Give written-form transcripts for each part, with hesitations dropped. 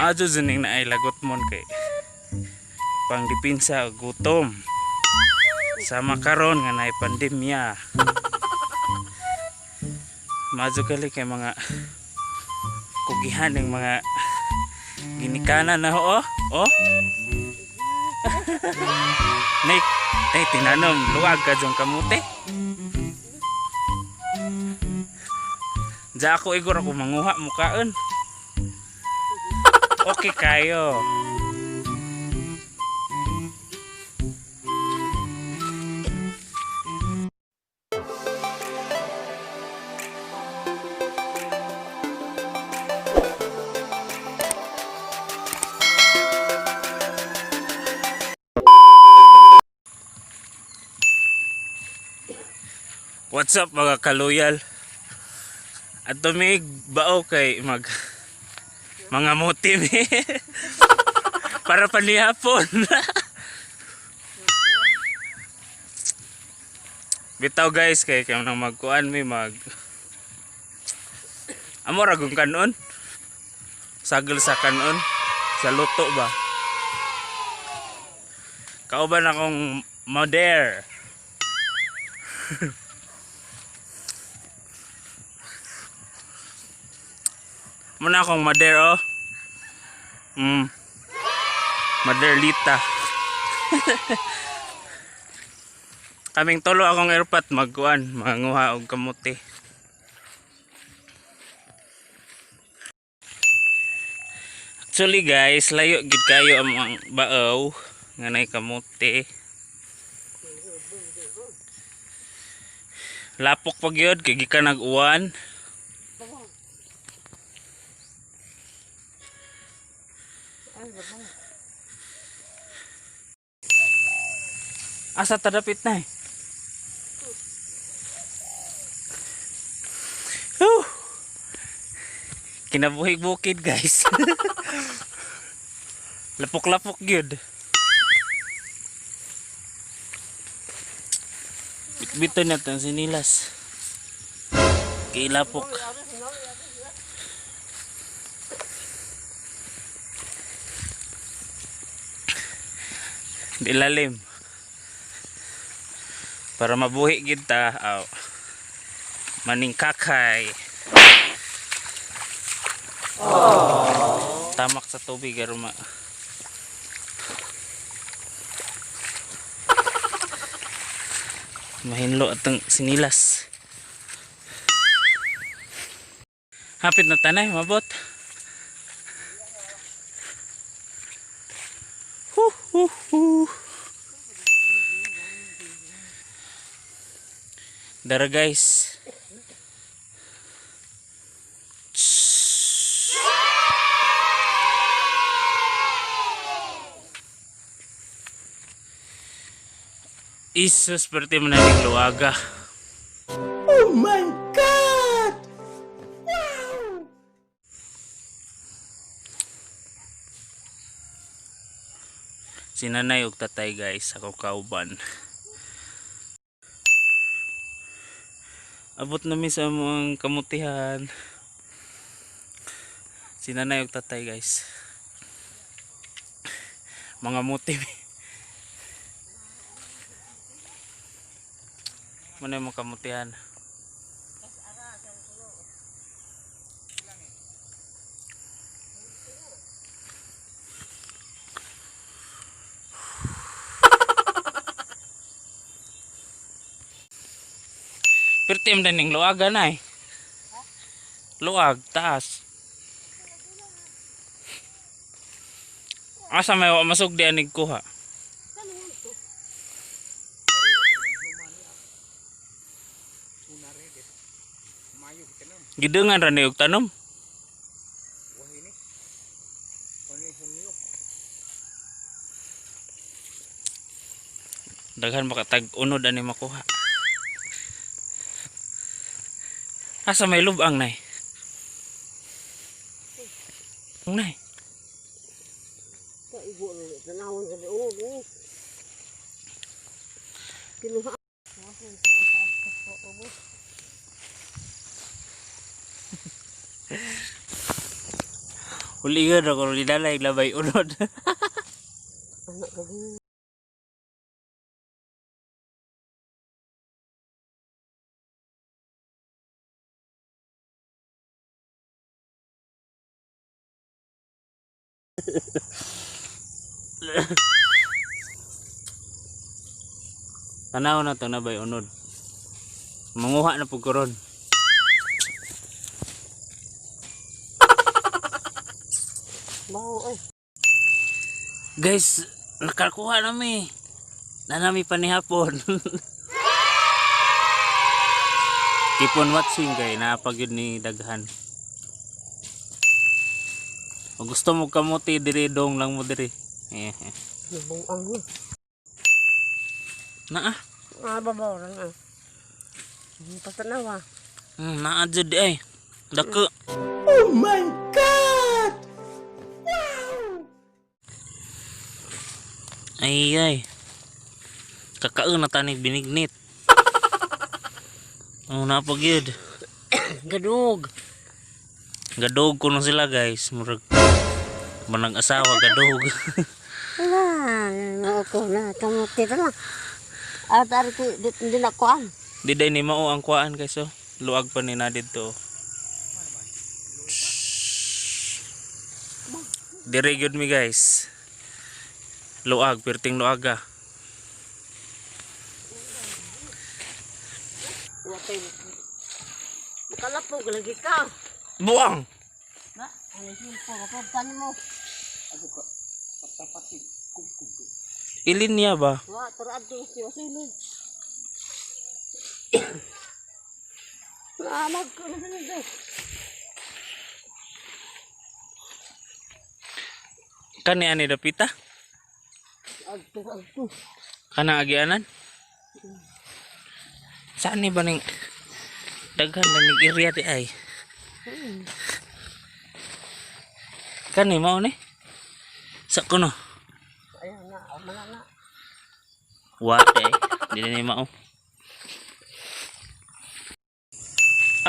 Maadyo juning naay lagot mon kay pangdipinsa og gutom. Sama karon nga naay pandemya. Maadyo gali kay mga kugihan ng mga ginikanan na ho, oh. Oh. Nay, nay tinanom luwag ka diyang kamote. Diya ako igor ako manguha mukaon. Okay kayo. What's up, mga kaluyal? At tumig bao kay mag mga muti mi. Para panihapon. Bitaw guys, kay kay nang magkuan mi mag Amo ra gung kanon. Sagol sa kanon sa luto ba. Kauban akong mother. Muna akong mother, oh. Mother Lita. Kaming tulo akong airpot magkuan, manguha og kamote. Actually guys, layo gid kayo ang mga baow nga nay kamote. Lapok pa gyud kay gikan nag-uwan. Asa tadapit na eh. Whew! Kinabuhig bukid guys. Lapok-lapok gyud. Bitbiton natin sinilas. Kay lapok. Di lalim. Para mabuhi gid ta aw. Maning kakay. Tamak sa tubig aron ma mahinlo atong sinilas. Hapit na tanay mabot. Hu hu hu. Dara guys. Isus, perti man ning luwaga. Oh my God! Wow! Si nanay ug tatay guys, ako kauban. Abot nami sa among kamutihan. Si nanay ug tatay guys. Mga muti. Muna yung mga kamutihan. Pertim din ning luagan ay. Luag, taas. Asa may wa masugdi anig kuha? Gidengan ra ni og tanom. Daghan makatag unod ani makuha. Asa may lubang nay? Nay. Kaigo na tanawon sa ulo ni. Kinuha. Huligan ako ni Nanay labay unod. Anak ka din. Tanaw na to na bay unod. Manguha na pug karon. Baho eh. Guys, nakakuha nami. Nanami panihapon. Keep on watching kay napagyud ni daghan. Kung gusto mo kamuti diri dong lang mo diri. Eh. Nabuang na. Naa. Ah, babaw lang ah. Patanawa. Naa jud ay. Dako. Oh my God! Ay ay. Kakaon na tanig binignit. Oh, napagyud. Gadug. Gadog ko na sila guys. Murag manang asawa gadog. Wala, ako na, kamuti na lang. At ari ko, di na kuan. Di day ni mao ang kuan guys oh. Luag pa ni na didto. Dire gyud mi guys. Luag, perting luaga. Watay. Makalapog lagi ka. Buang. Na, ano yung po, kapag mo. Ilin niya ba? Wa, tara adto si Wasili. Naamag ko na nito. Kani ani dapita? Adto, adto. Kana agianan? Saan ni ba ning daghan na ning area di ay? Kani mao ni? Sa kuno. Ayan na, mana na. Wa eh. Di na ni mao.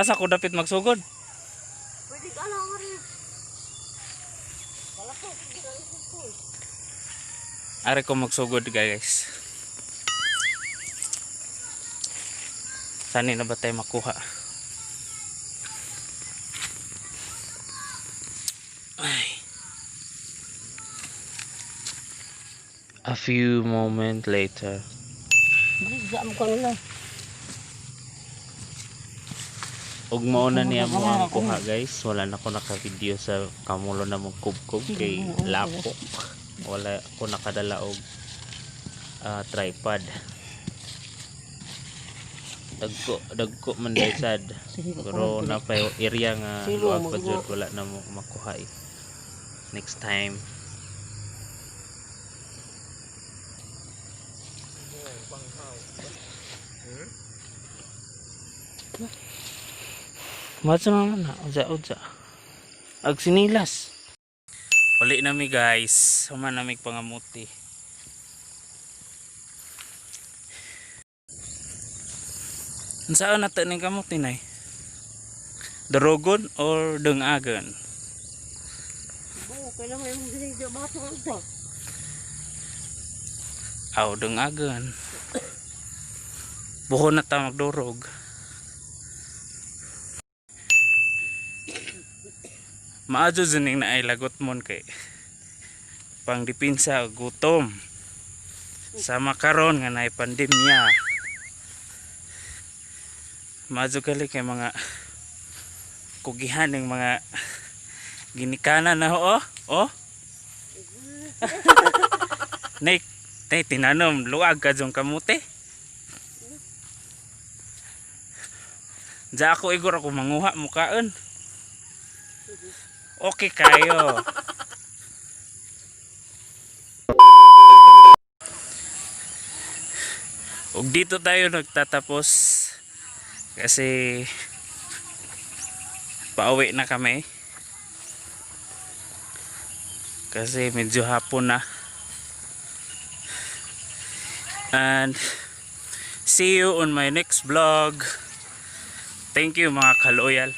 Asa ko dapit magsugod? Pwede ka na, Mari. Kalapog, di ka na. Are ko magsugod guys. Saan na ba tayo makuha? Ay. A few moment later. Bigla mo ka nila. Ug mao na niya mo ang kuha guys. Wala na ko naka-video sa kamulo na mong kubkob kay lapok. Wala ko nakadala og tripod. Dagko dagko man day sad. Pero na pa area nga Silo, luag pa magwa. jud wala na mo makuha eh. Next time. Mato naman na, uja uja. Ag sinilas. Uli nami guys, human nami pangamuti. Unsaon nato ning kamuti nay? Dorogon or dengagan? Oo, kailangan yung binigyo ba ito ito? Aw, dengagan. Buho na ta magdurog. Maadyo dyan na ay lagot mon kay pangdipinsa og gutom. Sama karon nga naay pandemya. Maadyo gali kay mga kugihan ng mga ginikanan na oh oh. Nay, nay tinanom luag ka jong kamote. Diya ako igor ako manguha mukaan. Okay kayo. Ug dito tayo nagtatapos kasi pauwi na kami. Kasi medyo hapon na. And see you on my next vlog. Thank you mga kaloyal.